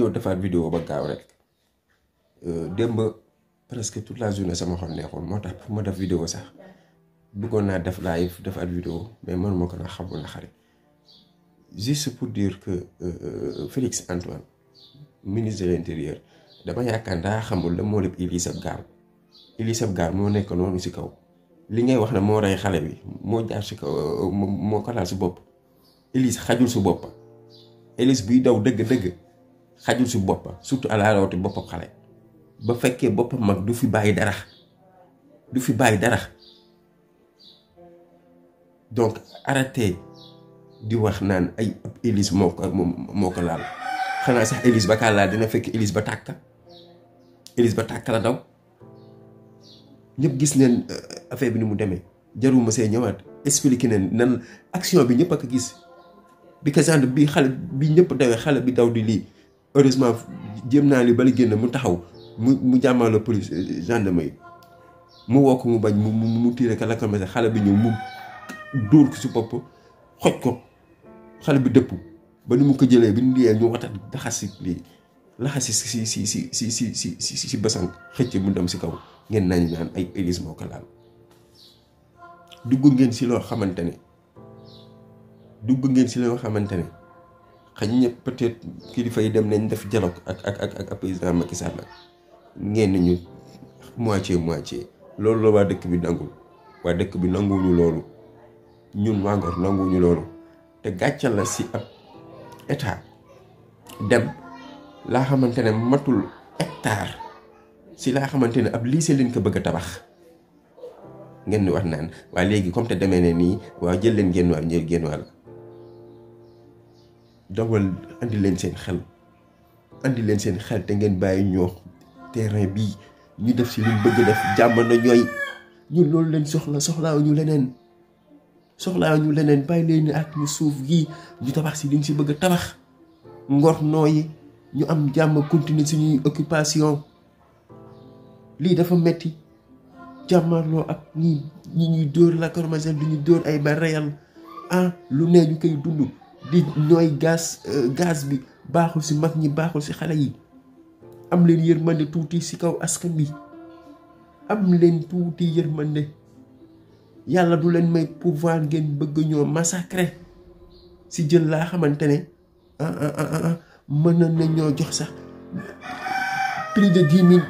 ñëw defaat vidéo ba gaaw rek démb presque toute la journée sama xol neexoon moo tax pour ma def vidéo sax bëggoon naa def live defaat vidéo mais man moo ko na xamul na xarit juste pour dire que Félix Antoine ministre de l'intérieur dama yaakaar daa xamul la moo lépp Elisa Gaal moo nekk noonu si kaw li ngay wax ne moo rey xale bi moo jaar si kaw moo ko laal si bopp Elise xajul si boppa Elise buy daw dëgg-dëgg xajul si boppa surtout à la rawati boppam xale ba fekkee boppam mag du fi bàyyi dara donc arrêtez di wax naan ay Elise moo ko laal xanaa sax Elise ba kaa laal dina fekk Elise ba tàkk la daw ñëpp gis neen affaire bi ni mu demee jaruma see ñëwaat expliqué neen nan action bi ñëpp a ko gis bi ko genre bi xale bi ñëpp dawee xale bi daw di lii heureusement jéem naa li bala génn mu taxaw mu jàmmaale police gendarmerie mu woo ko mu bañ mu tiire ka lakkal ma xale bi ñëw mu dóor ko si bopp xoj ko xale bi dëpp ba ni mu ko jëlee bi ñu liyee ñu watat laxasi si basan xëcc mu dem si kaw ngeen nañ naan ay Elise moo ko laal dugg ngeen si loo xamante ne xëy na peut-être kilifa yi dem nañ def dialogue ak président Macky Sall ngeen ñu moitié loolu la waa dëkk bi nanguwuñu loolu ñun waa Ngor nanguwuñu loolu te gàccal la si ab état dem laa xamante ne matul hectare si laa xamante ne ab lycée leen ko bëgg a tabax ngeen di wax naan waa léegi comme te demee ne nii waaw jël leen génn wàll dawal andi leen seen xel te ngeen bàyyi ñoo terrain bii ñu def si luñ bëgg def jàmm na ñooy ñun loolu leen soxlaaw ñu leneen bàyyi leen ni ak ñu suuf gi ñu tabax si liñ si bëgg a tabax Ngor nooyi ñu am jàmm continuer suñuy occupation lii dafa metti jàmmarloo ak ñi ñuy dóor la Coromagel du ñu dóor ay ba reyal lu ne ñu koy dund di ñooy gaz bi baaxul si mag ñi baaxul si xale yi am leen yërmande tuuti si kaw askan bi am leen tuuti yërmande yàlla du leen may pouvoir ngeen bëgg ñoo massacrer si jël laa xamante ne mën na ñoo jox sax plus de 10 000